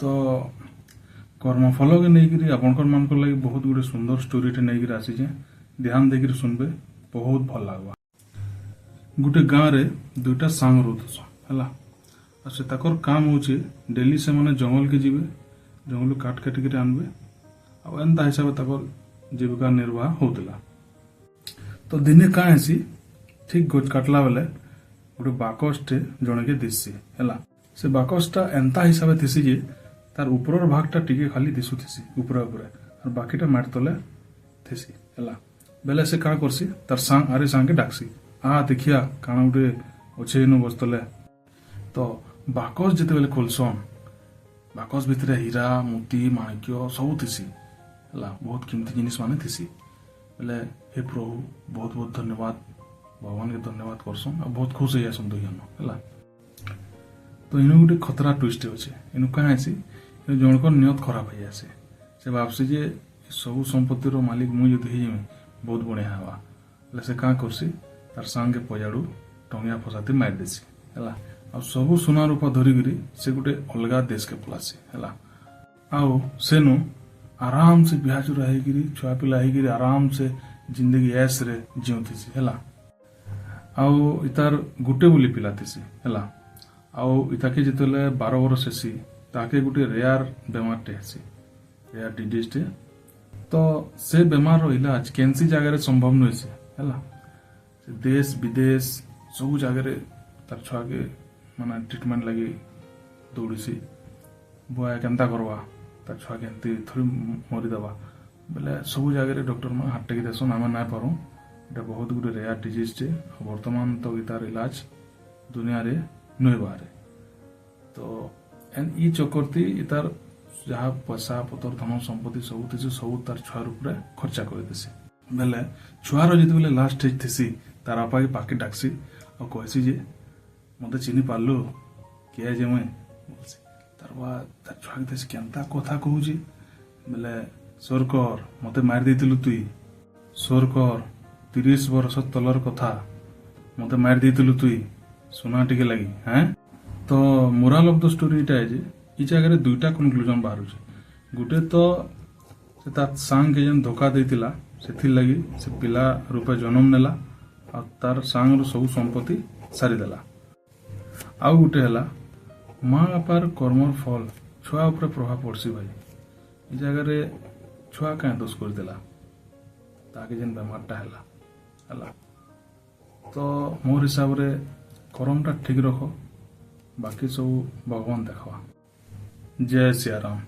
ତ କର୍ମଫଳକେ ନେଇକିରି ଆପଣଙ୍କର ମାନଙ୍କର ଲାଗି ବହୁତ ଗୋଟେ ସୁନ୍ଦର ଷ୍ଟୋରିଟେ ନେଇକିରି ଆସିଛେ। ଧ୍ୟାନ ଦେଇକିରି ଶୁନବେ, ବହୁତ ଭଲ ଲାଗବା। ଗୋଟେ ଗାଁରେ ଦୁଇଟା ସାଙ୍ଗ ରହୁଥିସନ୍, ହେଲା। ଆଉ ସେ ତାକର କାମ ହଉଛି, ଡେଲି ସେମାନେ ଜଙ୍ଗଲକେ ଯିବେ, ଜଙ୍ଗଲରୁ କାଠ କାଟିକିରି ଆନବେ ଆଉ ଏନ୍ତା ହିସାବରେ ତାକର ଜୀବିକା ନିର୍ବାହ ହଉଥିଲା। ତ ଦିନେ କାଁ ହେସି, ଠିକ ଗଛ କାଟଲା ବେଲେ ଗୋଟେ ବାକସଟେ ଜଣକେ ଦିଶସି, ହେଲା। ସେ ବାକସଟା ଏନ୍ତା ହିସାବେ ଥିସି ଯେ ତାର ଉପରର ଭାଗଟା ଟିକେ ଖାଲି ଦିଶୁଥିସି ଉପରେ ଉପରେ, আর ବାକିଟା ମାଟି ତଲେ ଥିସି, ହେଲା। ବେଲେ ସେ କାଁ କରସି, ତାର ସାଙ୍ଗ ଆରେ ସାଙ୍ଗକେ ଡାକସି, "ଆ ଦେଖିଆ, କାଣା ଗୋଟେ ଅଛେ ଇନୁ ଗଛ ତଲେ।" ତ ବାକସ ଯେତେବେଲେ ଖୋଲସନ୍, ବାକସ ଭିତରେ ହୀରା, ମୋତି, ମାଣିକ୍ୟ ସବୁ ଥିସି, ହେଲା। ବହୁତ କିମତି ଜିନିଷ ମାନେ ଥିସି। ବେଲେ "ହେ ପ୍ରଭୁ, ବହୁତ ବହୁତ ଧନ୍ୟବାଦ", ଭଗବାନକେ ଧନ୍ୟବାଦ କରସନ୍ ଆଉ ବହୁତ ଖୁଶ ହେଇଯାସନ୍ ଦୁଇ ଜଣ, ହେଲା। ତ ଇନୁ ଗୋଟେ ଖତରା ଟୁଇଷ୍ଟ ଅଛେ। ଇନୁ କାଁ ହେସି, ଇନୁ ଜଣଙ୍କର ନିୟତ ଖରାପ ହେଇଯାଏସି। ସେ ଭାବସି ଯେ ସବୁ ସମ୍ପତ୍ତିର ମାଲିକ ମୁଇଁ ଯଦି ହେଇଯିମି, ବହୁତ ବଢିଆ ହେବା। ହେଲେ ସେ କାଁ କରସି, ତାର ସାଙ୍ଗେ ପଜାଡୁ ଟଙ୍ଗିଆ ଫସାତି ମାରି ଦେସି, ହେଲା। ଆଉ ସବୁ ସୁନା ରୂପା ଧରିକିରି ସେ ଗୋଟେ ଅଲଗା ଦେଶକେ ପଲାସି, ହେଲା। ଆଉ ସେନୁ ଆରାମସେ ବିହା ଚୁରା ହେଇକିରି, ଛୁଆ ପିଲା ହେଇକିରି, ଆରାମସେ ଜିନ୍ଦଗି ଏସରେ ଜିଉଁଥିସି, ହେଲା। ଆଉ ଇତାର ଗୁଟେ ବୋଲି ପିଲା ଥିସି, ହେଲା। ଆଉ ଇତାକେ ଯେତେବେଲେ 12 ବରଷ ହେସି, ତାକେ ଗୋଟେ ରେୟାର ବେମାରଟେ ହେସି, ରେୟାର ଡିଜିଜଟେ। ତ ସେ ବେମାରର ଇଲାଜ କେନ୍ସି ଜାଗାରେ ସମ୍ଭବ ନୁହେଁ, ହେଲା। ସେ ଦେଶ ବିଦେଶ ସବୁ ଜାଗାରେ ତାର ଛୁଆକେ ମାନେ ଟ୍ରିଟମେଣ୍ଟ ଲାଗି ଦୌଡ଼ିସି। ବୁଆ କେନ୍ତା କରବା, ତାର ଛୁଆକେ ଏମିତି ଥୋଡ଼ି ମରିଦେବା? ବେଲେ ସବୁ ଜାଗାରେ ଡକ୍ଟର ମାନେ ହାତ ଟେକି ଦେସନ୍, "ଆମେ ନାଇଁ ପାରୁ, ଏଇଟା ବହୁତ ଗୋଟେ ରେୟାର ଡିଜିଜଟେ ଆଉ ବର୍ତ୍ତମାନ ତ ତାର ଇଲାଜ ଦୁନିଆରେ ନୁହେଁ ବାହାରେ।" ତ ଇ ଚକରତି ତାର ଯାହା ପଇସା ପତର, ଧନ ସମ୍ପତ୍ତି ସବୁ ଥିସି, ସବୁ ତାର ଛୁଆର ଉପରେ ଖର୍ଚ୍ଚା କରିଦେସି। ବେଲେ ଛୁଆର ଯେତେବେଲେ ଲାଷ୍ଟ ଷ୍ଟେଜ୍ ଥିସି, ତାର ବାପାକେ ପାଖେ ଡାକସି ଆଉ କହେସି ଯେ "ମତେ ଚିହ୍ନି ପାରିଲୁ କିଏ ଯେ ମୁଇଁ?" ବୋଲସି। ତାର ବା ତାର ଛୁଆକେ ଦେସି, "କେନ୍ତା କଥା କହୁଛି?" ବେଲେ, "ସୋର କର, ମତେ ମାରି ଦେଇଥିଲୁ ତୁଇ। ସୋର କର, 30 ବର୍ଷ ତଲର କଥା, ମତେ ମାରି ଦେଇଥିଲୁ ତୁଇ ସୁନା ଟିକେ ଲାଗି ହେଁ।" ତ ମୋରାଲ ଅଫ the story ଏଇଟା ଯେ ଇ ଜାଗାରେ ଦୁଇଟା କନକ୍ଲୁଜନ ବାହାରୁଛି। ଗୋଟେ ତ ସେ ତା ସାଙ୍ଗକେ ଯେନ୍ ଧୋକା ଦେଇଥିଲା, ସେଥିର୍ଲାଗି ସେ ପିଲା ରୂପେ ଜନ୍ମ ନେଲା ଆଉ ତାର ସାଙ୍ଗର ସବୁ ସମ୍ପତ୍ତି ସାରିଦେଲା। ଆଉ ଗୋଟେ ହେଲା, ମା ବାପାର କର୍ମର ଫଲ ଛୁଆ ଉପରେ ପ୍ରଭାବ ପଡସି ଭାଇ। ଏ ଜାଗାରେ ଛୁଆ କାଁ ଦୋଷ କରିଦେଲା, ତାକେ ଯେନ୍ ବେମାରଟା ହେଲା, ହେଲା। ତ ମୋର ହିସାବରେ କରମଟା ଠିକ ରଖ, ବାକି ସବୁ ଭଗବାନ ଦେଖବା। ଜୟ ସିୟାରାମ।